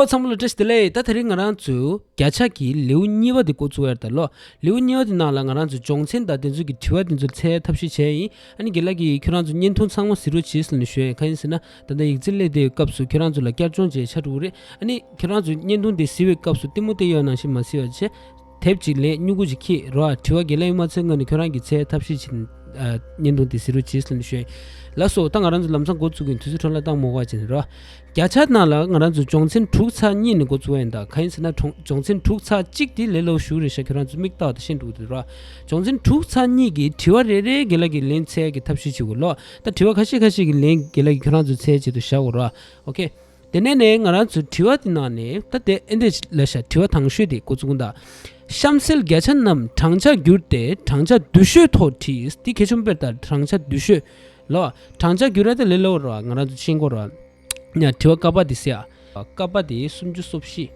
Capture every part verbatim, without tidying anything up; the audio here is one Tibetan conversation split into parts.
ཨོ་ཚང་མ་ལ་བཀྲ་ཤིས་བདེ་ལེགས། ད་དེ་རིང་ང་རང་ཚོ་བརྒྱ་ཆ་གི་ལེའུ་གཉིས་པ་དེ་འགོ་བཙུགས་ཡ་རེད་ད་ལོ། ལེའུ་གཉིས་པ་དེ་ནང་ལ་ང་རང་ཚོ་སྦྱོང་ཚན་དང་དེ་ཚོ་གི་དྲི་བ་དེ་ཚོ་འཚོལ་ཐབས་ཤེས་བྱས་ཡིན། ཨ་ནི་རྒན་ལགས་ཀྱིས་ཁྱོད་རང་ཚོ་བརྙན་ཐུང་ཚང་མ་གཟིགས་རོགས་བྱེད་ཟེར་ནས་ཞུ་ཡ་ཡིན། གང་ཡིན་ཟེར་ན་ད་ལྟ་ཡིག་ཚད་སླེབས་དེའི་སྐབས་སུ་ཁྱོད་རང་ཚོ་ལ་བསྐྱར་སྦྱོང་བྱས་ཆགས་འགྲོ་གི་རེད། ཨ་ནི་ཁྱོད་རང་ཚོ་བརྙན་ཐུང་དེ་གཟིགས་པའི་སྐབས་སུ་ལྟད་མོ་བལྟས་ཡོད་ནང་བཞིན་མ་གཟིགས་པ་བྱས། དེབ་ཅིག་ལེན་སྨྱུ་གུ་ཅིག་ཁྱེར་རོགས། དྲི་བ་རྒན་ལགས་ཡིན་མ་ཚད་ངོས་ནས་ཁྱོད་རང་གིས་འཚོལ་ཐབས་ཤེས་བྱེད། ཨ། བརྙན་ཐུང་དེ་གཟིགས་རོགས་བྱེད་ཟེར་ནས་ཞུ་ཡ་ཡིན། ལགས་སོ། ད་ང་རང་ཚོ་ལམ་སང་འགོ་བཙུགས་ཀྱི་ཡིན། དུས་ཚོད་འཕྲོ་བརླག་བཏང་མ་དགོས་པ་བྱས་ནས་རོགས། བརྒྱ་ཆ་ནང་ལ་ང་རང་ཚོ་སྦྱོང་ཚན་དྲུག་ཚར་གཉིས་ནས་འགོ་བཙུགས་པ་ཡིན། ད་གང་ཡིན་ཟེར་ན་གྲོང་སྦྱོང་ཚན་དྲུག་ཚར་གཅིག་དེ་ལས་སླ་པོ་ཞེ་པོ་རེད་ཤག་ཁྱོད་རང་ཚོ་མིག་ལྟ་བ་དང་ཤེས་འགྲོ་གི་འདུག་ར། སྦྱོང་ཚན་དྲུག་ཚར་གཉིས་ཀྱི་དྲི་བ་རེ་རེ་རྒན་ལགས་ཀྱིས་ལན་འཚོལ་གྱི་ཐབས་ཤེས་བྱེད་དགོས་ལོ། ད་དྲི་བ་ཁ་ཤས་ཁ་ཤས་ཀྱི་ལན་རྒན་ལགས་ཀྱིས་ཁྱོད་རང་ཚོ་འཚོལ་ཆེད་དུ་བཞག་དགོས་ར། ཨོ་ཁེ། དེ་ནས་ནས་ང་རང་ཚོ་དྲི་བ་དེ་ནང་ནས་ད་དེ་ཨེ་འདྲས་ལབ་ཤག་དྲི་བ་དང་ཤོས་དེ་འགོ་བཙུགས་ད། གཤམ་གསལ་བརྒྱ་ཆ་རྣམས་བགྲང་བྱ་བསྒྱུར་ཏེ་བགྲང་བྱ་བསྡུས་ཤོས་ཐོག་བྲིས། དེ་གལ་ཆེན་པོ་དཔེར་ལྟར་བགྲང་བྱ་བསྡུས་ཤོས་ལོ། བགྲང་བྱ་བསྒྱུར་ཡ་དེ་ལས་སླ་པོ་རེད་བ། ང་རང་ཚོ་ཤེས་དགོས་རེད་བ། ཡ། དྲི་བ་ཀ་པ་དེ་ཟེར་ཡ། ཀ་པ་དེ་སུམ་ཅུ་སོ་བཞི།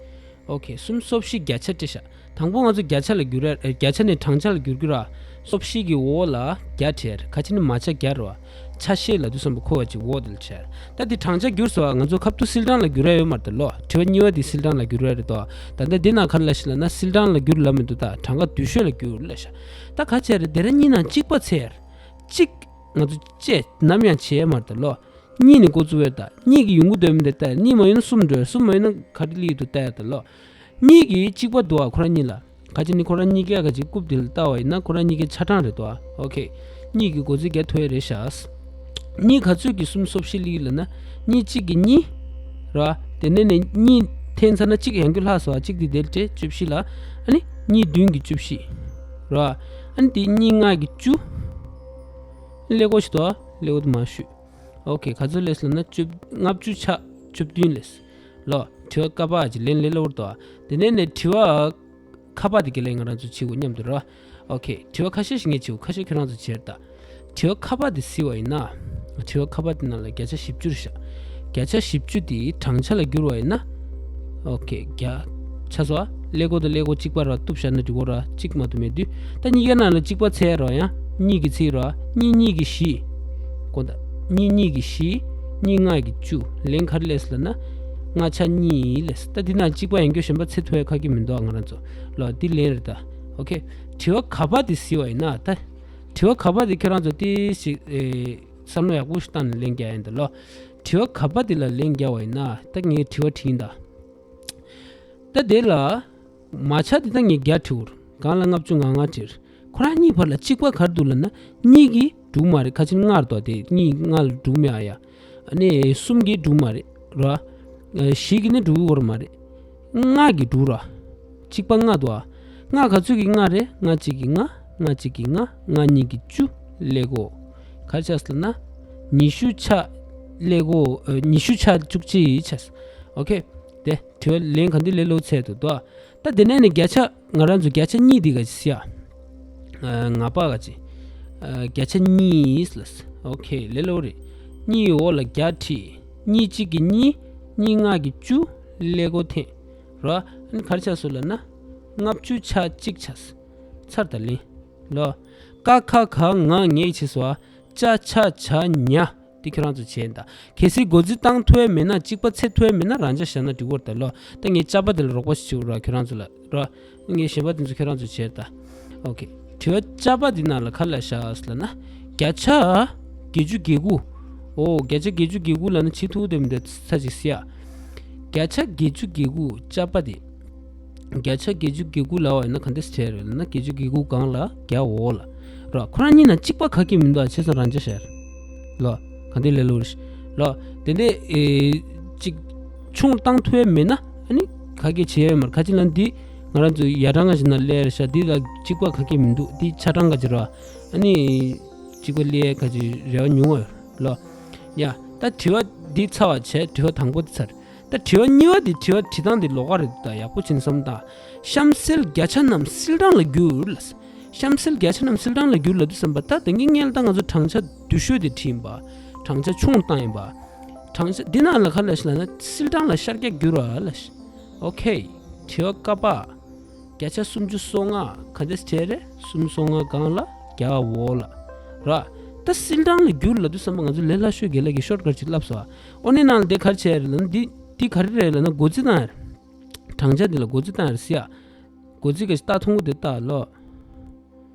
ཨོ་ཁེ། སུམ་ཅུ་སོ་བཞི་བརྒྱ་ཆ་བྲིས་ཤག་དང་པོ་ང་ཚོ་བརྒྱ་ཆ་ལ་བསྒྱུར་ཡ། ཨེ། བརྒྱ་ཆ་ནས་བགྲང་བྱ་ལ་བསྒྱུར་གྱི་ར། སོ་བཞི་གི་འོག་ལ་བརྒྱ་བྲིས་ཡ་རེད། ཁ་ཆེ་ནི་མ་ཆ་བརྒྱ་རེད་བ། ཆ་ཤས་ལབ་དུས་ཙམ་པ་ཁོ་བ་ཅིག་འོག་དེ་ལ་བྲིས་ཡ་རེད། ད་དེ་བགྲང་བྱ་བསྒྱུར་ཟེར་བ་ང་ཚོ་ཁ་ཐུག་སིལ་གྲངས་ལ་བསྒྱུར་ཡ་ཡོད་མ་རེད་ད་ལོ། དྲི་བ་གཉིས་པ་དེ་སིལ་གྲངས་ལ་བསྒྱུར་ཡ་རེད་དོ། ད་ལྟ་འདི་ནང་ག་རེ་ལབ་ཤག་ལབ་ན་སིལ་གྲངས་ལ་བསྒྱུར་ལབ་མི་འདུག་ད་གྲངས་ཀ་བསྡུས་ཤོས་ལ་བསྒྱུར་ལབ་ཤག་ད་ག་བྱས་རེད། དེ་ར་གཉིས་ནང་གཅིག་པ་འཚོལ་ཡ་རེད། གཅིག་ང་ཚོ་བཅས་ནམ་ཡང་བྱས་ཡ་མ་རེད་ད་ལོ། གཉིས་ནས་འགོ་བཙུགས་པའི་ད་གཉིས་ཀྱི་ཡོང་གི་འདུག་མི་འདུག་ལྟ། གཉིས་མ་ཡོང་ན་གསུམ་འགྲོ། གསུམ་མ་ཡོང་ན་ག་རེ་སླེབས་ཡོད་འདུག་ལྟ་ཡ་ད་ལོ། གཉིས་ཀྱི་གཅིག་པ་འདུག་ཨ། ཁོ་རང་གཉིས་ལ་ག་ཅི་ནི་ཁོ་རང་གཉིས་ཀ་ག་ཅི་རྐུབ་དེ་ལ་ལྟ་བ་ཡིན་ན་ཁོ་རང་གཉིས་ཀའི་ཆ་གྲངས་རེད་འདུག་ཨ། ཨོ་ཁེ། གཉིས་ཀྱི་འགོ་འཛིན་རྒྱ་མཐོ་ཡ་རེད་ཤག་གཉིས་ག་ཚོད་ཀྱི་སུམ་ཅུ་སོ་བཞི་སླེབས་ལབ་ན་གཉིས་གཅིག་གི་གཉིས་ར། དེ་ནས་ནས་གཉིས་འཐེན་ཚར་ན་གཅིག་ཡང་བསྐྱར་ལྷག་སོང་ཨ། གཅིག་དེ་དེར་སྤྲད་བཅུ་བཞི་ལ། ཨ་ནི་གཉིས་བདུན་གྱི་བཅུ་བཞི་ར། ཨ་ནི་དེ་གཉིས་ལྔ་གི་བཅུ། ཀླད་ཀོར་ཞིག་འདུག་ཨ། ཀླད་ཀོར་དེ་མ་ཞུས། ཨོ་ཁེ། ག་ཚོད་སླེབས་ལབ་ན་བཅུ། ལྔ་བཅུ་ཆ་བཅུ་བདུན་སླེབས། ལོ། དྲི་བ་ཀ་པ་ཅིག་ལན་ལས་སླ་པོ་རེད་དོ། དེ་ནས་ནས་དྲི་བ་ཁ་པ་དེ་ག་ལས་ང་རང་ཚོ་བྱེད་དགོས་མཉམ་དུ་ར། ཨོ་ཁེ། དྲི་བ་ཁ་ཤས་ཤིག་ངས་བྱེད་དགོས། ཁ་ཤས་ཁྱོད་རང་ཚོ་བྱེད་ད། དྲི་བ་ཁ་པ་དེ་གཟིགས་པ་ཡིན་ན། དྲི་བ་ཁ་པ་དེ་ནང་ལ་བརྒྱ་ཆ་བཞི་བཅུ་རེད་ཤག་བརྒྱ་ཆ་བཞི་བཅུ་དེ་བགྲང་བྱ་ལ་བསྒྱུར་བ་ཡིན་ན། ཨོ་ཁེ། བརྒྱ་ཆ་སོ། ཀླད་ཀོར་དང་ཀླད་ཀོར་གཅིག་པ་ར་གཏུབ་བཞག་ན་འགྲིག་གོ་ར། གཅིག་མ་གཏོགས་མེད་དུས། ད་གཉིས་ཀའི་ནང་ལ་གཅིག་པ་འཚོལ་རོགས་ཡ། གཉིས་ཀྱི་ཚིག་རོགས། གཉིས་གཉིས་ཀྱི་བཞི། གོ་ད། གཉིས་གཉིས་ཀྱི་བཞི། གཉིས་ལྔ་གི་བཅུ། ལན་ག་རེ་སླེབས་ལབ་ན། ལྔ་ཆ་གཉིས་སླེབས། ད་འདི་ནང་གཅིག་པ་ཡང་བསྐྱར་གཞན་པ་འཚོལ་ཐུབ་ཡ་ཁག་གི་མི་འདུག་ང་རང་ཚོ་ལ། འདི་ལན་རེད་ད། ཨོ་ཁེ། དྲི་བ་ག་པ་དེ་གཟིགས་པ་ཡིན་ན་ད། དྲི་བ་ག་པ་དེ་ཁྱོད་རང་ཚོ་ཏོག་ཙམ་ཨེ། བསམ་བློ་ཡག་པོ་ཞིག་བཏང་ནས་ལན་རྒྱག་ཡ་ཡིན་ད་ལོ། དྲི་བ་ག་པ་དེ་ལ་ལན་རྒྱག་པ་ཡིན་ན་ད་ངས་དྲི་བ་དྲིས་ཡིན་ད། ད་དེ་ལ། མ་ཆ་དེ་ད་ངས་བརྒྱ་བྲིས་འུར། གང་ལ་ལྔ་བཅུ་ང་ལྔ་བྲིས། ཁོ་རང་གཉིས་བར་ལ་གཅིག་པ་ག་རེ་འདུག་ལབ་ན། གཉིས་ཀྱིས་འགྲུབ་མ་རེད། ཁ་ཆེ་ལྔ་རེད་དོ། དེ་གཉིས་ལྔ་ལ་འགྲུབ་མེད་ཨ་ཡ། ཨ་ནི་གསུམ་གྱིས་འགྲུབ་མ་རེད་ར། བཞི་གིས་ནི་འགྲུབ་ཀྱི་ཡོད་མ་རེད། ལྔ་གིས་འགྲུབ་ར། གཅིག་པ་ལྔ་འདུག་ཨ། ལྔ་ག་ཚོད་ཀྱི་ལྔ་རེད། ལྔ་གཅིག་གི་ལྔ། ལྔ་གཅིག་གི་ལྔ། ལྔ་གཉིས་ཀྱི་བཅུ། ཀླད་ཀོར། ག་རེ་ཆགས་སོང་ལབ་ན། ཉི་ཤུ་ཆ། ཀླད་ཀོར། ཨ། ཉི་ཤུ་ཆ་བཅུ་གཅིག་ཆགས་སོང་། ཨོ་ཁེ། དེ་དྲི་བ་ལན་ག་འདི་ལས་སླ་པོ་འཚོལ་འདུག་དོ། ད་དེ་ནས་ནི་བརྒྱ་ཆ་ང་རང་ཚོ་བརྒྱ་ཆ་གཉིས་འདི་ག་ཅི་ཟེར་ཡ། ཨ། ང་པ་ག་ཅི། ཨ། བརྒྱ་ཆ་གཉིས་ལབ། ཨོ་ཁེ། ལས་སླ་པོ་རེད། གཉིས་ཡི་འོག་ལ་བརྒྱ་བྲིས། གཉིས་གཅིག་གི་གཉིས། གཉིས་ལྔ་གི་བཅུ། ཀླད་ཀོར་འཐེན། ར། ཨ་ནི་ག་རེ་ཆགས་སོང་ལབ་ན། ལྔ་བཅུ་ཆ་གཅིག་ཆགས། ཚར་ད་ལན། ལོ། ཀ་ཁ་ག་ང་ངེད་ཀྱིས་བྱས་སོ། ཅ་ཆ་ཇ་ཉ། འདི་ཁྱོད་རང་ཚོ་བྱས་ད། གལ་སྲིད་འགོ་འཛིན་བཏང་ཐུབ་ཡ་མེད་ན། གཅིག་པ་འཚོལ་ཐུབ་ཡ་མེད་ན་རང་འཇགས་བཞག་ན་འགྲིག་གི་རེད་ད་ལོ། ད་ངས་ཅ་པ་དེ་ལ་རོགས་པ་ཞིག་བྱེད་ར། ཁྱོད་རང་ཚོ་ལ་ར། ངས་གཞན་པ་དེ་ཚོ་ཁྱོད་རང་ཚོ་བྱས་ད། ཨོ་ཁེ། དྲི་བ་ཅ་པ་འདི་ནང་ལ་ག་རེ་ལབ་ཤག་ལབ་ན། བརྒྱ་ཆ་བརྒྱད་ཅུ་གྱ་དགུ། ཨོ། བརྒྱ་ཆ་བརྒྱད་ཅུ་གྱ་དགུ་ལབ་ན་བྱེད་ཐུབ་དེ་མི་འདུག་ས་ཅིག་ཟེར་ཡ། བརྒྱ་ཆ་བརྒྱད་ཅུ་གྱ་དགུ་ཅ་པ་དེ། བརྒྱ་ཆ་བརྒྱད་ཅུ་གྱ་དགུ་ལབ་པ་ཡིན་ན་ག་འདྲས་བྱས་རེད་ལབ་ན། བརྒྱད་ཅུ་གྱ་དགུ་སྒང་ལ་བརྒྱ་འོག་ལ། ར། ཁོ་རང་གཉིས་ནང་གཅིག་པ་ག་གི་མི་འདུག་ཨ། བྱས་ཙང་རང་འཇགས་བཞག་ལོ། ག་འདྲས་ལས་སླ་པོ་རེད་ལོ། དེ་འདྲས་ཨེ། གཅིག་ཆུང་བཏང་ཐུབ་ཡ་མེད་ན་ཨ་ནི་ག་གི་བྱེད་ཡ་མ་རེད། ཁ་ཅིག་ལ་འདི་ང་རང་ཚོ་ཡ་གྲངས་ང་ཞིག་ན་ལས་རེད་ཤག་འདི་ལ་གཅིག་པ་ག་གི་མི་འདུག་འདི་ཆ་གྲངས་ག་ཅིག་ར། ཨ་ནི་གཅིག་པ་ལས་ག་ཅིག་རེ་བ་ཉུང་བ་ལོ། ཡ། ད་དྲི་བ་འདི་ཚར་བ་བྱས། དྲི་བ་དང་པོ་འདི་ཚར། ད་དྲི་བ་གཉིས་པ་འདི་དྲི་བ་དྲི་སྟངས་འདི་ལོགས་ཀ་རེད་ད། ཡག་པོ་བྱས་ནས་བསམ་ད། གཤམ་གསལ་བརྒྱ་ཆ་རྣམས་སིལ་གྲངས་ལ་བསྒྱུར་ལ། གཤམ་གསལ་བརྒྱ་ཆ་རྣམས་སིལ་གྲངས་ལ་བསྒྱུར་ལབ་དུས་ཙམ་པ་ད་དེ་གི་སྔོན་ལ་ད་ང་ཚོ་བགྲང་བྱ་བསྡུས་ཤོས་དེ་བྲིས་ཡིན་པ། བགྲང་བྱ་ཆུང་བཏང་ཡིན་པ། བགྲང་བྱ་འདི་ནང་ལ་ག་རེ་ལབ་ཤག་ལབ་ན། སིལ་གྲངས་ལ་ཤར་རྒྱག་བསྒྱུར་བ་ལབ་ཤག་ཨོ་ཁེ། དྲི་བ་ཀ་པ། བརྒྱ་ཆ་སུམ་ཅུ་སོ་ལྔ་ག་འདྲས་བྲིས་རེད། སུམ་ཅུ་སོ་ལྔ་སྒང་ལ་བརྒྱ་འོག་ལ། ར། ད་སིལ་གྲངས་ལ་བསྒྱུར་ལབ་དུས་ཙམ་པ་ང་ཚོ་ལས་སླ་ཤོས་རྒན་ལགས་ཀྱིས་ཤོཊ་ཀཊ་ཅིག་བསླབས་སོང་། ཨོ་ནི་ནང་ལ་དེ་ག་རེ་བྱས་རེད་ལབ་ན། འདི་ འདི་ག་རེ་རེད་ལབ་ན་སྒོ་རྩིས་བཏང་ཡ་རེད། བགྲང་བྱ་འདི་ལ་སྒོ་རྩིས་བཏང་ཡ་རེད་ཟེར་ཡ། སྒོ་རྩིས་ག་ཞིག་ལྟ་མཐོང་གི་འདུག་ལྟ་ལོ།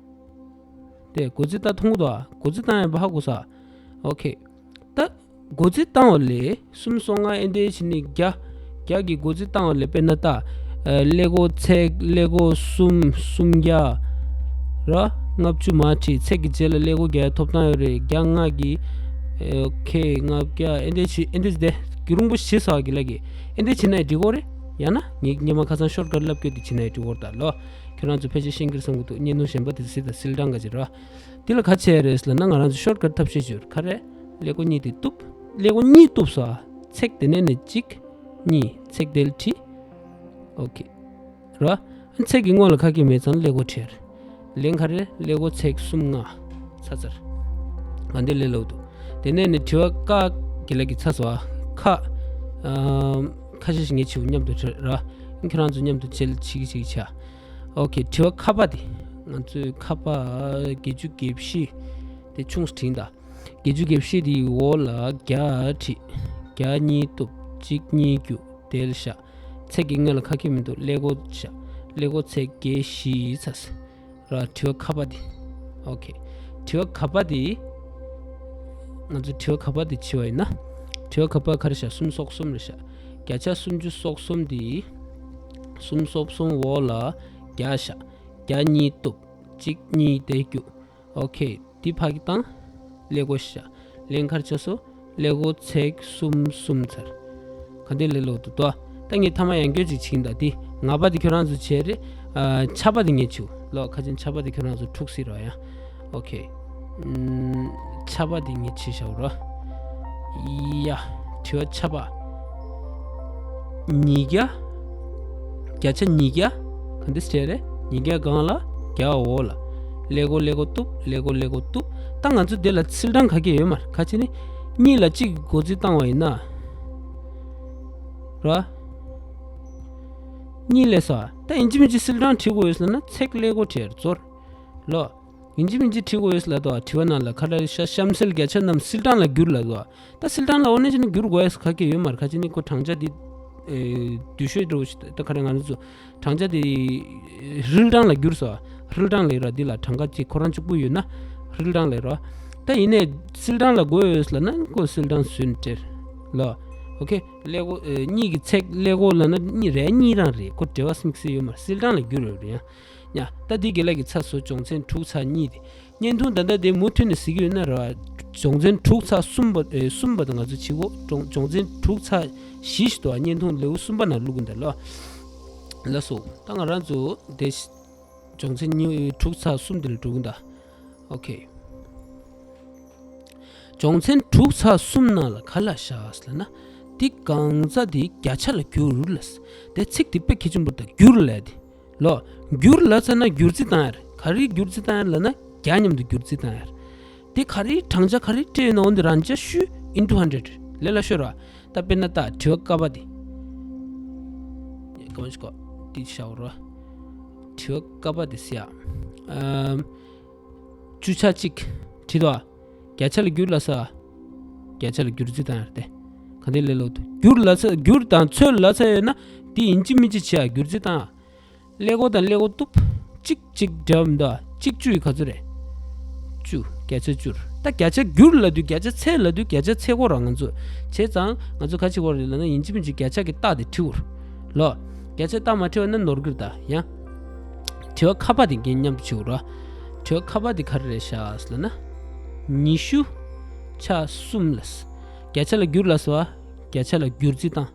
དེ་སྒོ་རྩིས་ལྟ་མཐོང་གི་འདུག་ཨ། སྒོ་རྩིས་བཏང་ཡ་ཧ་གོ་ས། ཨོ་ཁེ། ད་སྒོ་རྩིས་བཏང་བ་ལས་གསུམ་སོ་ལྔ་ཨེ་འདྲ་བྱས་ནས་བརྒྱ། བརྒྱ་གི་སྒོ་རྩིས་བཏང་བ་ལས་དཔེར་ན་ད། ཀླད་ཀོར་ཚེག་ཀླད་ཀོར་གསུམ་གསུམ་བརྒྱ། ར། ལྔ་བཅུ་མ་ཁྲིད་ཚེག་གི་རྗེས་ལ་ཀླད་ཀོར་བརྒྱ་ཐོབ་ཐང་ཡོད་རེད་བརྒྱ་ལྔ་གི། ཨོ་ཁེ་ལྔ་བརྒྱ་ཨེ་འདྲ་བྱས་ཨེ་འདྲ་བྱས་དེ་གི་རུང་པོ་ཞེ་ས་གི་ལ་གི། ཨེ་འདྲ་བྱས་ན་འགྲིག་གོ་རེད། ཡང་ན་ངས་སྔོན་མ་ཁ་སང་ཤོར་ཀཊ་ལབ་སྐྱོ་དེ་བྱས་ན་འགྲིག་གོ་རེད་ད་ལོ། ཁྱོད་རང་ཚོ་ཕལ་ཆེར་ཤེས་ཀྱི་རེད་བསམ་གྱི་འདུག་བརྙན་ཐུང་གཞན་པ་དེ་ཚོ་གཟིགས་དང་སིལ་གྲངས་ག་ཅིག་ར། འདི་ལ་ག་བྱས་རེད་ཟེར་ལབ་ན་ང་རང་ཚོ་ཤོར་ཀཊ་ཐབས་ཤེས་བྱོས་ག་རེ། ཀླད་ཀོར་གཉིས་དེ་གཏུབ། ཀླད་ཀོར་གཉིས་གཏུབ་སོ། ཚེག་དེ་ནས་ནས་གཅིག་གཉིས་ཚེག་དེ་ལ་ཁྲིད། ཨོ་ཁེ། ར། ཚེག་གི་སྔོན་ལ་ཁ་སྐད་མེད་ཙང་ཀླད་ཀོར་ཁྲིད། ལན་ག་རེ་ཀླད་ཀོར་ཚེག་གསུམ་ལྔ། ཚ་ཚར། ག་འདི་ལས་ལོག་འདུག་དེ་ནས་ནས་དྲི་བ་ཀ་གི་ལ་གི་ཚ་སོ། ཁ། ཨམ། ཁ་ཤས་ཤིག་ངས་བྱེའུ་མཉམ་དུ་བྲི་ར། ཁྱེད་རང་ཚོ་མཉམ་དུ་བྱེད་ལ་བྱེད་ཀྱི་བྱེད་ཀྱི་བྱ། ཨོ་ཁེ་དྲི་བ་ཁ་པ་དེ། ང་ཚོའི་ཁ་པ་བརྒྱད་ཅུ་གྱ་བཞི། དེ་ཆུང་སུ་བྲིས་ད། བརྒྱད་ཅུ་གྱ་བཞི་དེའི་འོག་ལ་བརྒྱ་བྲིས། བརྒྱ་གཉིས་གཏུབ་གཅིག་གཉིས་རྒྱུ་དེ་ལ་བཞག་ཚེག་གི་སྔོན་ལ་ཁ་སྐད་མི་འདུག་ཀླད་ཀོར་བཞག་ཀླད་ཀོར་ཚེག་བརྒྱད་བཞི་ཚ་སུ། ར་དྲི་བ་ཁ་པ་དེ། ཨོ་ཁེ། དྲི་བ་ག་པ་དེ། ང་ཚོ་དྲི་བ་ག་པ་དེ་བྱས་པ་ཡིན་ན། དྲི་བ་ག་པ་ག་རེ་བཞག་གསུམ་སོགས་གསུམ་རེ་བཞག་བརྒྱ་ཆ་སུམ་ཅུ་སོགས་གསུམ་དེ། གསུམ་སོགས་གསུམ་འོག་ལ་བརྒྱ་བཞག་བརྒྱ་གཉིས་གཏུབ། གཅིག་གཉིས་དེ་རྒྱུ། ཨོ་ཁེ། དེ་ཕ་གི་བཏང་། ཀླད་ཀོར་བཞག་ལན་ག་རེ་ཆགས་སོ། ཀླད་ཀོར་ཚེག་གསུམ་གསུམ་ཚར། ག་འདི་ལས་ལོག་འདུག་ད། ད་ངས་ཐ་མ་ཡང་བསྐྱར་ཅིག་བྱིན་ད་དེ། ང་པ་དེ་ཁྱོད་རང་ཚོ་བྱས་རེད། ཨ། ཆ་པ་དེ་ངས་བྱེའུ། ལོ་ཁ་ཅན་ཆ་པ་དེ་ཁྱོད་རང་ཚོ་འཁྲུག་སྲིད་རོ་ཡ། ཨོ་ཁེ། ཨམ། ཆ་པ་དེ་ངས་བྱེད་བཞག་རོ། ཡ། དྲི་བ་ཆ་པ། ཉིས་བརྒྱ། བརྒྱ་ཆ་ཉིས་བརྒྱ། ག་འདི་སྤྲད་རེད། ཉིས་བརྒྱ་སྒང་ལ་བརྒྱ་འོག་ལ། ཀླད་ཀོར་ཀླད་ཀོར་གཏུབ། ཀླད་ཀོར་ཀླད་ཀོར་གཏུབ། ད་ང་ཚོ་འདི་ལ་སིལ་གྲངས་ག་གེ་ཡོད་མ་རེད། ག་ཅི་ནི། གཉིས་ལ་གཅིག་གི་སྒོ་རྩིས་བཏང་བ་ཡིན་ན། ར། གཉིས་ལས་ས། ད་ཡིན་གཅིག་མིན་གཅིག་སིལ་གྲངས་བྲིས་དགོས་ཡོད་ཟེར་ན་ཚེག་ཀླད་ཀོར་བྲིས་རེད་ཚོར། ལོ། ཡིན་གཅིག་མིན་གཅིག་བྲིས་དགོས་ཡོད་ཟེར་ལབ་འདུག་དྲི་བ་ནང་ལ་ཁ་ལ་ཤ་གཤམ་གསལ་བརྒྱ་ཆ་རྣམས་སིལ་གྲངས་ལ་བསྒྱུར་ལབ་འདུག་ད་སིལ་གྲངས་ལ་འོ་ན་ཅི་ནི་བསྒྱུར་དགོས་ཡ་ག་གེ་ཡོད་མ་རེད། ག་ཅི་ནི་ཁོ་གྲངས་ཆ་འདི། ཨེ། བསྡུས་ཤོས་འདྲ་བོ་ཞིག་ད་ག་རེ་ང་རང་ཚོ་གྲངས་ཆ་འདི། རིལ་གྲངས་ལ་བསྒྱུར་སོ། རིལ་གྲངས་ལས་ར་འདི་ལ་གྲངས་ཀ་གཅིག་ཁོ་རང་གཅིག་པུ་ཡོད་ན། རིལ་གྲངས་ལས་ར། ད་ཡིན་ནའི་སིལ་གྲངས་ལ་དགོས་ཡོད་ལབ་ན་ཁོ་སིལ་གྲངས་སུན་སྤྲེལ། ལ། ཨོ་ཁེ། ཀླད་ཀོར། ཨེ། གཉིས་ཀྱི་ཚེག་ཀླད་ཀོར་ལབ་ན་གཉིས་རེ་གཉིས་རང་རེད། ཁོ་འབྲེལ་བ་དམིགས་བསལ་ཡོད་མ་རེད། སིལ་གྲངས་ལ་བསྒྱུར་ཡོད་རེད་ཡ། ཉ། ད་འདི་དགེ་ལགས་ཀྱི་ཚ་སོ་སྦྱོང་ཚན་དྲུག་ཚ་གཉིས་དེ། བརྙན་ཐུང་ད་ལྟ་དེ་མུ་མཐུད་ནས་གཟིགས་ཀྱི་ཡོད་ན་ར། སྦྱོང་ཚན་དྲུག་ཚ་གསུམ་པ་ཨེ་གསུམ་པ་དང་ང་ཚོ་བྱེད་གོ་སྦྱོང་སྦྱོང་ཚན་དྲུག་ཚ་བཞི་ཞིག་འདུག་བ། བརྙན་ཐུང་ལེའུ་གསུམ་པ་ནང་བླུག་གི་འདུག་ལ། ལ་སོ། ད་ང་རང་ཚོ་དེ་སྦྱོང་ཚན་གཉིས་དྲུག་ཚ་གསུམ་དེ་ལ་འགྲོ་གི་འདུག་ཨོ་ཁེ། སྦྱོང་ཚན་དྲུག་ཚ་གསུམ་ནང་ལ་ག་ལ་བཞག་ལབ་ན། འདི་གང་ཚ་དེ་བརྒྱ་ཆ་ལ་བསྒྱུར་ལ། དེ་ཚིག་དེ་དཔེ་གལ་ཆེན་པོ་རེད་ད། བསྒྱུར་ལབ་དེ། ལོ། བསྒྱུར་ལབ་ཚར་ན་བསྒྱུར་རྩིས་བཏང་ཡ་རེད། ག་རེ་བསྒྱུར་རྩིས་བཏང་ཡ་རེད་ལབ་ན་བརྒྱ་མཉམ་དུ་བསྒྱུར་རྩིས་བཏང་ཡ་རེད། དེ་ག་རེ་གྲངས་ཆ་ག་རེ་སྤྲད་ཡོད་ན་འོ་འདི་རང་ཆ་ཤུ་into hundred ལས་སླ་ཤོས་ར། ད་དཔེར་ན་ད་དྲི་བ་ཀ་པ་དེ། ཡ་ག་མ་ཞིག་གོ་དེ་བྱའོ་ར། དྲི་བ་ཀ་པ་དེ་ཟེར་ཡ། ཨམ། བཅུ་ཆ་གཅིག་བྲིས་དོ། བརྒྱ་ཆ་ལ་བསྒྱུར་ལབ་ས། བརྒྱ་ཆ་ལ་བསྒྱུར་རྩིས་བཏང་ཡ་རེད་དེ། ག་འདི་ལས་ལོག་འདུག་བསྒྱུར་ལབ་ས་བསྒྱུར་དང་ཚོད་ལབ་ས་ཡོད་ན་དེ་ཡིན་གཅིག་མིན་གཅིག་བྱེད་ཡ་བསྒྱུར་རྩིས་བཏང་། ཀླད་ཀོར་དང་ཀླད་ཀོར་གཏུབ། གཅིག་གཅིག་འབྲེལ་བ་མི་འདུག་ཨ། གཅིག་བཅུ་ཡི་ག་ཚོད་རེད། བཅུ། བརྒྱ་ཆ་བཅུ་རེད། ད་བརྒྱ་ཆ་བསྒྱུར་ལབ་དུས་བརྒྱ་ཆ་ཚད་ལབ་དུས་བརྒྱ་ཆ་ཚད་སྐོར་རང་ང་ཚོ་བྱས་ཙང་ང་ཚོ་ག་ཅིག་སྐོར་རེད་ལབ་ན་ཡིན་གཅིག་མིན་གཅིག་བརྒྱ་ཆ་གི་རྟགས་དེ་བྲི་དགོས་རེད། ལོ། བརྒྱ་ཆ་རྟགས་མ་བྲི་བ་ན་ནོར་གི་རེད་ད་ཡང་། དྲི་བ་ཁ་པ་དེ་འགན་མཉམ་དུ་བྱེད་དགོས་རེད། དྲི་བ་ཁ་པ་དེ་ག་རེ་རེད་ཤག་ལབ་ན། ཉི་ཤུ། ཆ་གསུམ་ལ། བརྒྱ་ཆ་ལ་བསྒྱུར་ལབ་སོ། བརྒྱ་ཆ་ལ་བསྒྱུར་རྩིས་བཏང་།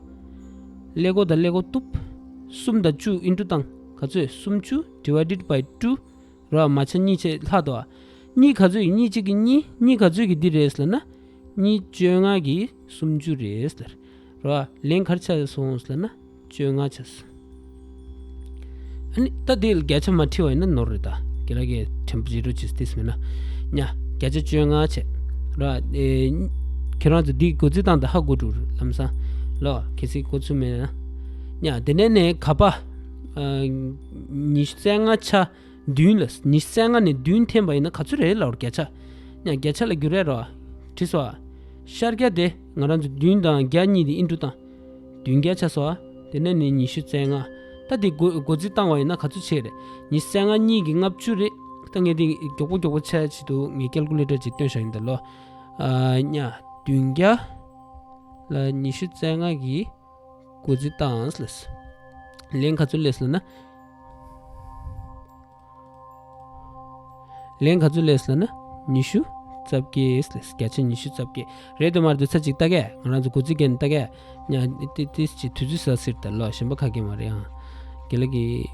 ཀླད་ཀོར་དང་ཀླད་ཀོར་གཏུབ། གསུམ་དང་བཅུ་ཨིན་ཊུ་བཏང་། ག་ཚོད་སུམ་ཅུ་divided by two ར། མ་ཆ་གཉིས་བྱས་ལྷག་འདུག་ཨ། གཉིས་ག་ཚོད་ཀྱི་གཉིས་གཅིག་གི་གཉིས། གཉིས་ག་ཚོད་ཀྱི་འདི་རེད་ལབ་ན། གཉིས་བཅོ་ལྔ་གི་སུམ་ཅུ་རེད་ལབ། ར། ལན་ག་རེ་ཆགས་སོང་ལབ་ན། བཅོ་ལྔ་ཆགས་སོང་། ཨ་ནི་ད་དེ་བརྒྱ་ཆ་མ་བྲིས་པ་ཡིན་ན་ནོར་རེད་ད། དགེ་ལགས་ཀྱིས་དྲན་པ་བརྗེད་འགྲོ་བྱེད་དེ་མིན་ན། ཉ། བརྒྱ་ཆ་བཅོ་ལྔ་བྱས། ར། ཨེ། ཁྱེད་རང་ཚོ་འདི་སྒོ་རྩིས་བཏང་དང་ཧ་གོ་འགྲོ་ལམ་སང་། ལོ། གལ་སྲིད་གོ་ཚོད་མེད་ན། ཉ། དེ་ནས་ནས་ག་པ། ཨ། ཉི་ཤུ་རྩ་ལྔ་ཆ་བདུན་ལ། ཉི་ཤུ་རྩ་ལྔ་ནས་བདུན་འཐེན་པ་ཡིན་ན་ག་ཚོད་རེད་ལབ་ར་བརྒྱ་ཆ། ཉ། བརྒྱ་ཆ་ལ་བསྒྱུར་རེད་ར། བྲིས་སོ། ཤར་བརྒྱ་དེ་ང་རང་ཚོ་བདུན་དང་བརྒྱ་གཉིས་དེ་ཨིན་ཊུ་བཏང་། བདུན་བརྒྱ་ཆགས་སོང་ཨ། དེ་ནས་ནི་ཉི་ཤུ་རྩ་ལྔ། ད་དེ་བགོ་བགོ་རྩིས་བཏང་བ་ཡིན་ན་ག་ཚོད་ཆགས་རེད། ཉི་ཤུ་རྩ་ལྔ་གཉིས་ཀྱི་ལྔ་བཅུ་རེད། ད་ངས་དེ་མགྱོགས་པོ་མགྱོགས་པོ་ཆགས་ཆེད་དུ་ངས་ཀལ་ཀུ་ལེ་ཊར་ཅིག་སྟོན་བཞག་ཡིན་ད་ལོ། ཨ་ཉ་བདུན་བརྒྱ་ལ་ཉི་ཤུ་རྩ་ལྔ་གི་བགོ་རྩིས་བཏང་ལས། ལན་ག་ཚོད་སླེབས་ལབ་ན། ལན་ག་ཚོད་སླེབས་ལབ་ན། ཉི་ཤུ་རྩ་བརྒྱད་སླེབས། བརྒྱ་ཆ་ཉི་ཤུ་རྩ་བརྒྱད། རེད་འདུག་མ་རེད་འདུག་ཚ་གཅིག་ལྟ་གས། ང་རང་ཚོ་བགོ་རྩིས་རྒྱག་ནས་ལྟ་གས། ཉ་ཏི་ཏི་ཅི་དུས་ཚོད་ཟ་སྲིད་ད་ལོ། གཞན་པ་ག་གེ་མ་རེད་ཨང་། རྒན་ལགས་ཀྱིས་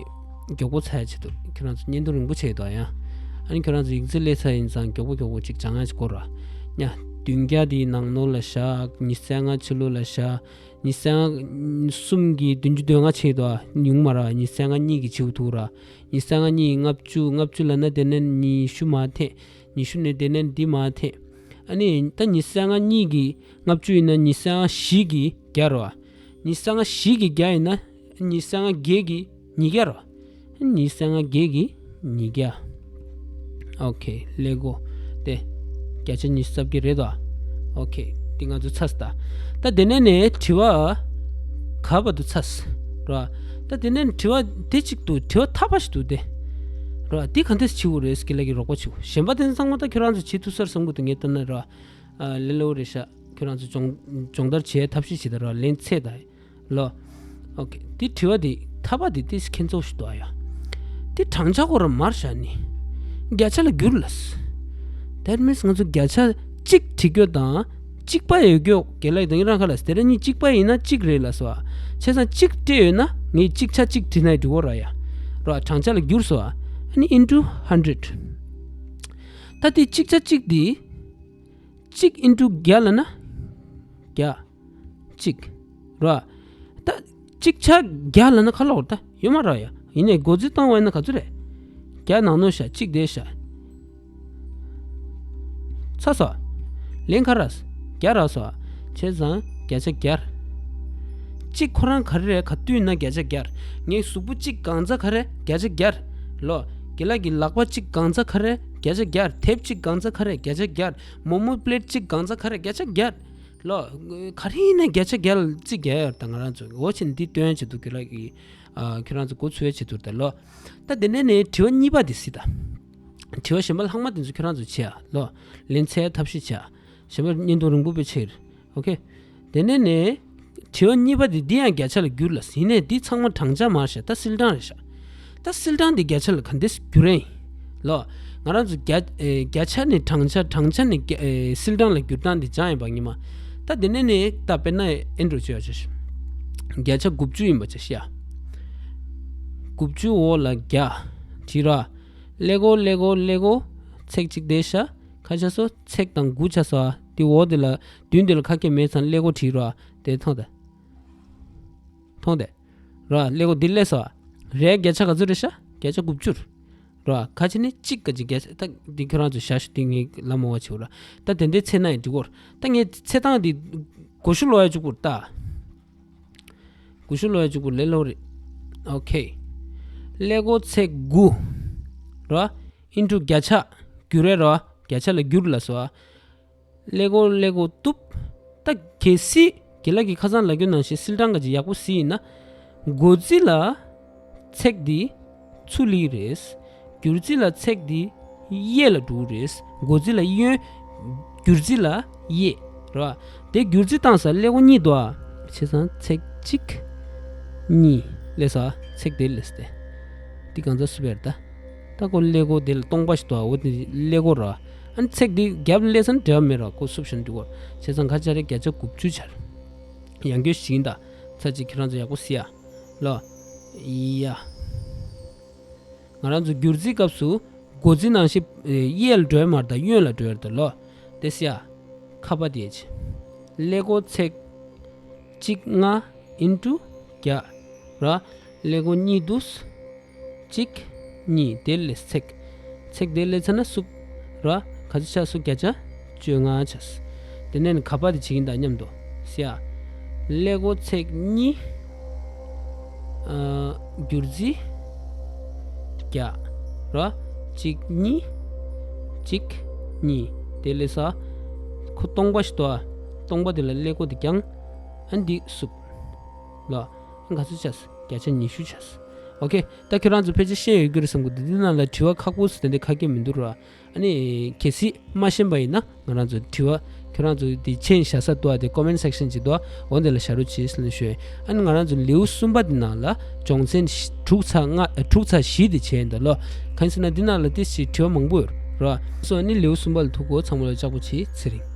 མགྱོགས་པོ་ཚ་ཡ་ཆེད་དུ་ཁྱོད་རང་ཚོ་བརྙན་ཐུང་རིང་པོ་བྱས་འདུག་ཡ། ཨ་ནི་ཁྱོད་རང་ཚོ་ཡིག་ཚད་སླེབས་ཚར་ཡིན་ཙང་མགྱོགས་པོ་མགྱོགས་པོ་ཅིག་སྦྱང་ཡ་ཅིག་དགོས་ར། ཉ་བདུན་བརྒྱ་དེའི་ནང་ནོར་ལ་བཞག་ཉི་ཤུ་རྩ་ལྔ་ཕྱི་ལོགས་ལ་བཞག་ཉི་ཤུ་རྩ་ལྔ་གསུམ་གྱིས་བདུན་ཅུ་དོན་ལྔ་ཆེད་དུ་ཉུང་མ་ར། ཉི་ཤུ་རྩ་ལྔ་གཉིས་ཀྱིས་བྱེད་ཐུབ་ར། ཉི་ཤུ་རྩ་ལྔ་གཉིས་ལྔ་བཅུ། ལྔ་བཅུ་ལབ་ན་དེ་ནས་ཉི་ཤུ་མར་འཐེན། ཉི་ཤུ་ནས་དེ་ནས་འདི་མར་འཐེན། ཨ་ནི་ད་ཉི་ཤུ་རྩ་ལྔ་གཉིས་ཀྱིས་ལྔ་བཅུ་ཡིན་ན་ཉི་ཤུ་རྩ་ལྔ་བཞི་གིས་བརྒྱ་ར། ཉི་ཤུ་རྩ་ལྔ་བཞི་གིས་བརྒྱ་ཡིན་ན། ཉི་ཤུ་རྩ་ལྔ་བརྒྱད་ཀྱིས་ཉིས་བརྒྱ་ར། ཉི་ཤུ་རྩ་ལྔ་བརྒྱད་ཀྱིས་ཉིས་བརྒྱ། ཨོ་ཁེ་ཀླད་ཀོར་དེ། བརྒྱ་ཆ་ཉི་ཤུ་རྩ་བརྒྱད་རེད་དོ། ཨོ་ཁེ་འདི་ང་ཚོ་ཚར་སོང་ད། ད་དེ་ནས་ནས་དྲི་བ་ག་བར་དུ་ཚར་སོང་ར། ད་དེ་ནས་དྲི་བ་དེ་གཅིག་འདུག་དྲི་བ་ཐ་པ་ཞིག་འདུག་དེ། ར་འདི་ག་འདྲས་བྱེད་དགོས་རེད། རྒན་ལགས་ཀྱིས་རོགས་པ་བྱེད་དགོས། གཞན་པ་དེ་ཚང་མ་ད་ཁྱོད་རང་ཚོ་བྱེད་ཐུབ་ས་རེད་བསམ་གྱི་འདུག་ངས་བལྟས་ན་ར། ཨ་ལེ་ལོ་རེད་ཤག་ཁྱོད་རང་ཚོ་སྦྱོང་སྦྱོང་བརྡར་བྱེད་ཐབས་ཤེས་བྱེད་ད་ར། ལན་ཚད་ད། ལོ། ཨོ་ཁེ། དེ་དྲི་བ་དེ་ཐ་པ་དེ་ཏིས་ཁྱེད་ཚོ་ཞིག་འདུག་ཨ་ཡ། དེ་བགྲང་བྱ་ཁོ་ར་མར་བཞག་ནི། བརྒྱ་ཆ་ལ་བསྒྱུར་ལ། That means ང་ཚོ་བརྒྱ་ཆ་གཅིག་བྲིས་རྒྱུ་དང་། གཅིག་པ་ཡོད་རྒྱུ་རྒན་ལགས་དང་ངེད་རང་ཁ་ལ་དེ་ར་གཉིས་གཅིག་པ་ཡིན་ན་གཅིག་རེད་ལ་སོ། བྱས་ཙང་གཅིག་སྤྲད་ཡོད་ན་ངས་གཅིག་ཆ་གཅིག་བྲིས་ན་འགྲིག་གོ་ར་ཡ། ར་བགྲང་བྱ་ལ་བསྒྱུར་སོ། ཨ་ནི་into hundred། ད་དེ་གཅིག་ཆ་གཅིག་དེ། གཅིག་into བརྒྱ་ལབ་ན། བརྒྱ། གཅིག་ར། ད་གཅིག་ཆ་བརྒྱ་ལབ་ན་ཁ་ལོ་ད་ཡོད་མ་ར་ཡ། ཡིན་ནའི་བགོ་རྩིས་བཏང་བ་ཡིན་ན་ག་ཚོད་རེད། བརྒྱ་ནང་ནོར་བཞག་གཅིག་དེ་བཞག་ཚ་སོ། ལན་ག་ར། བརྒྱ་ར་སོ། བྱས་ཙང་བརྒྱ་ཆ་བརྒྱ། གཅིག་ཁོ་རང་ག་རེ་རེད། ག་དུས་ན་བརྒྱ་ཆ་བརྒྱ། ངའི་གཟུགས་པོ་གཅིག་གང་ཚ་ག་རེ་བརྒྱ་ཆ་བརྒྱ། ལོ། རྒན་ལགས་ཀྱི་ལག་པ་གཅིག་གང་ཚ་ག་རེ་བརྒྱ་ཆ་བརྒྱ། དེབ་གཅིག་གང་ཚ་ག་རེ་བརྒྱ་ཆ་བརྒྱ། མོག་མོག་པི་ལེཊ་གཅིག་གང་ཚ་ག་རེ་བརྒྱ་ཆ་བརྒྱ། ལོ། ག་རེ་ཡིན་ན་བརྒྱ་ཆ་བརྒྱ་ལ་རྩིས་རྒྱག་ཡོད་ད་ང་རང་ཚོ་འོ་ཆེན་འདི་སྟོན་བྱེད་དུ་རྒན་ལགས་ཀྱིས། ཨ་ཁྱོད་རང་ཚོ་འགོ་ཚུགས་བྱེད་དུ་ད་ལོ། ད་དེ་ནས་ནས་དྲི་བ་གཉིས་པ་དེ་སྲིད་ད། དྲི་བ་གཞན་པ་ལྷག་མ་དེ་ཚོ་ཁྱོད་རང་ཚོ་བྱེད་ཨ་ལོ། ལན་འཚོལ་ཐབས་ཤེས་བྱེད་ཨ། གཞན་པ་བརྙན་ཐུང་རིང་པོ་པོ་ཆེ་རེད། ཨོ་ཁེ། དེ་ནས་ནས། དྲི་བ་གཉིས་པ་དེ་འདི་ཡང་བརྒྱ་ཆ་ལ་བསྒྱུར་ལ་ཟིན་ནས་འདི་ཚང་མ་བགྲང་བྱ་མར་བཞག་ད་སིལ་གྲངས་རེད་ཤག་ད་སིལ་གྲངས་འདི་བརྒྱ་ཆ་ལ་ག་འདྲས་བསྒྱུར་ཡིན། ལོ། ང་རང་ཚོ་བརྒྱ་ཨེ་བརྒྱ་ཆ་ནས་བགྲང་བྱ། བགྲང་བྱ་ནས་བརྒྱ་ཨེ་སིལ་གྲངས་ལ་བསྒྱུར་སྟངས་འདི་སྦྱངས་ཡིན་པ་ཉི་མ། ད་དེ་ནས་ནས་ད་དཔེར་ན་ཨེ་འགྲོ་བྱེད་ཡ་ཆ་ཤག་བརྒྱ་ཆ་དགུ་བཅུ་ཡིན་པ་ཆ་ཤག་དགུ་བཅུ་འོག་ལ་བརྒྱ། བྲིས་ར། ཀླད་ཀོར་ཀླད་ཀོར་ཀླད་ཀོར། ཚེག་གཅིག་བསྡད་ཤག་ཁ་ཤ་སོ་ཚེག་དང་དགུ་ཆ་སོ། དེ་འོག་དེ་ལ་མདུན་དེ་ལ་ཁ་སྐད་མེད་ཙང་ཀླད་ཀོར་བྲིས་ར། དེ་མཐོང་དེ། མཐོང་དེ། ར་ཀླད་ཀོར་འདི་སླེབས་སོ། རའི་བརྒྱ་ཆ་ག་ཚོད་རེད་ཤག་བརྒྱ་ཆ་དགུ་བཅུ་རེད། ར་ཁ་ཆེ་ནི་གཅིག་ག་གཅིག་བརྒྱ་ཆ་ད་འདི་ཁྱོད་རང་ཚོ་བཞག་ཤོག་འདི་ངས་ལབ་མ་བ་བྱེད་ར། ད་དེ་འདྲའི་ཚེ་ན་ཡང་འགྲིག་གོ། ད་ངས་ཚེ་སྟངས་འདི་གོ་ཤུ་ལོ་ཡ་བཅུག་གོ་ད། གོ་ཤུ་ལོ་ཡ་བཅུག་གོ་ལེ་ལོ་རེད། ཨོ་ཁེ། ཀླད་ཀོར་ཚེག་དགུ། ར། ཨིན་ཊུ་བརྒྱ་ཆ། བསྒྱུར་རེད་ར། བརྒྱ་ཆ་ལ་བསྒྱུར་ལ་སོ། ཀླད་ཀོར་ཀླད་ཀོར་གཏུབ། ད་གལ་སྲིད་རྒན་ལགས་ཀྱིས་ཁ་སང་ལབ་རྒྱུ་ནང་བཞིན་སིལ་གྲངས་ག་ཅིག་ཡག་པོ་གཟིགས་ཡིན་ན། བགོ་རྩིས་ལ་ཚེག་འདི་ཚུར་སླེབས་རེད། བསྒྱུར་རྩིས་ལ་ཚེག་འདི་གཡས་ལ་འགྲོ་གི་རེད། བགོ་རྩིས་ལ་གཡོན། བསྒྱུར་རྩིས་ལ་གཡས། རེད་བ། དེ་བསྒྱུར་རྩིས་བཏང་ས་ཀླད་ཀོར་གཉིས་འདུག་ཨ། བྱས་ཙང་ཚེག་གཅིག་གཉིས་སླེབས་ས་ཚེག་དེ་སླེབས་ཏེ། འདི་གང་ཚ་སུ་བེར་ད། ད་ཀོ་ཀླད་ཀོར་དེ་ལ་སྟོང་པ་ཞིག་འདུག་ཨ། འོ་དེ་ཀླད་ཀོར་ར། ཨ་ནི་ཚེག་འདི་རྒྱབ་སླེབས་ས་ནི་འབྲེལ་བ་མེད་ར། ཀོ་སུབ་ཤན་འདུག་གོ། བྱས་ཙང་ཁ་ཆ་རེ་བརྒྱ་ཆ་དགུ་བཅུ་ཆར། ཡང་སྐྱོན་ཞིག་ཡིན་ད། ཚ་གཅིག་ཁྱེད་རང་ཚོ་ཡག་པོ་གཟིགས་ཨ། ལོ། ཡ། ང་རང་ཚོ་བསྒྱུར་རྩིས་སྐབས་སུ་བགོ་རྩིས་ནང་བཞིན་གཡས་ལ་འགྲོ་ཡ་མ་རེད་ད། གཡོན་ལ་འགྲོ་ཡ་རེད་ད་ལོ། དེ་སི་ཡ། ཁ་པ་དེ་ཆེ། ཀླད་ཀོར་ཚེག་གཅིག་ལྔ་ཨིན་ཊུ་བརྒྱ། ར། ཀླད་ཀོར་གཉིས་འདུག་གཅིག་གཉིས་དེ་ལས་ཚེག་ཚེག་དེ་ལས་ཚ་ན་སུབ། ར། ག་ཚོད་ཆགས་སོང་། བརྒྱ་ཆ་བཅོ་ལྔ་ཆགས། དེ་ནས་ནི་ག་པ་དེ་བྱེད་ཀྱིན་ད་མཉམ་དུ་སི་ཡ། ཀླད་ཀོར་ཚེག་གཉིས། ཨ། བསྒྱུར་རྩིས་བརྒྱ། ར། གཅིག་གཉིས། གཅིག་གཉིས། དེ་ལས་ས། ཁོ་སྟོང་པ་ཞིག་འདུག་ཨ། སྟོང་པ་དེ་ལ་ཀླད་ཀོར་དེ་བརྐྱངས། ཨ་འདི་སུབ། ལ། ག་ཚོད་ཆགས་སོང་། བརྒྱ་ཆ་ཉི་ཤུ་ཆགས་སོང་། ཨོ་ཁེ། ད་ཁྱོད་རང་ཚོ་ཕལ་ཆེར་ཤེས་ཡོད་རྒྱུ་རེད་བསམ་གི་འདུག་འདི་ནང་ལ་དྲི་བ་ཁག་པོ་སུ་དེ་འདྲ་ཁ་སྐད་མི་འདུག་ར། ཨ་ནི་གལ་སྲིད་མ་ཤེས་པ་ཡིན་ན་ང་རང་ཚོ་དྲི་བ་ཁྱོད་རང་ཚོ་དེ་མཆན་བཞག་ས་འདུག་ཨ། དེ་ཀོ་མེན་སེག་ཤན་ཅིག་འདུག་ཨ། འོ་འདི་ལ་བཞག་རོགས་གྱིས་ཟེར་ནས་ཞུ་ཡིན། ཨ་ནི་ང་རང་ཚོ་ལེའུ་གསུམ་པ་འདི་ནང་ལ་སྦྱོང་ཚན་དྲུག་ཚེག་ལྔ་ཨ། དྲུག་ཚེག་བཞི་དེ་བྱས་ཡིན་ད་ལོ། གང་ཡིན་ཟེར་ན་འདི་ནང་ལ་ཏོག་ཙམ་དྲི་བ་མང་པོ་ཡོད་ར། སོ་ཨ་ནི་ལེའུ་གསུམ་པ་ལ་ཐུག་གོ་ཚང་མ་ལ་ལྕགས་པོ་གྱིས། ཚེ་རིང་།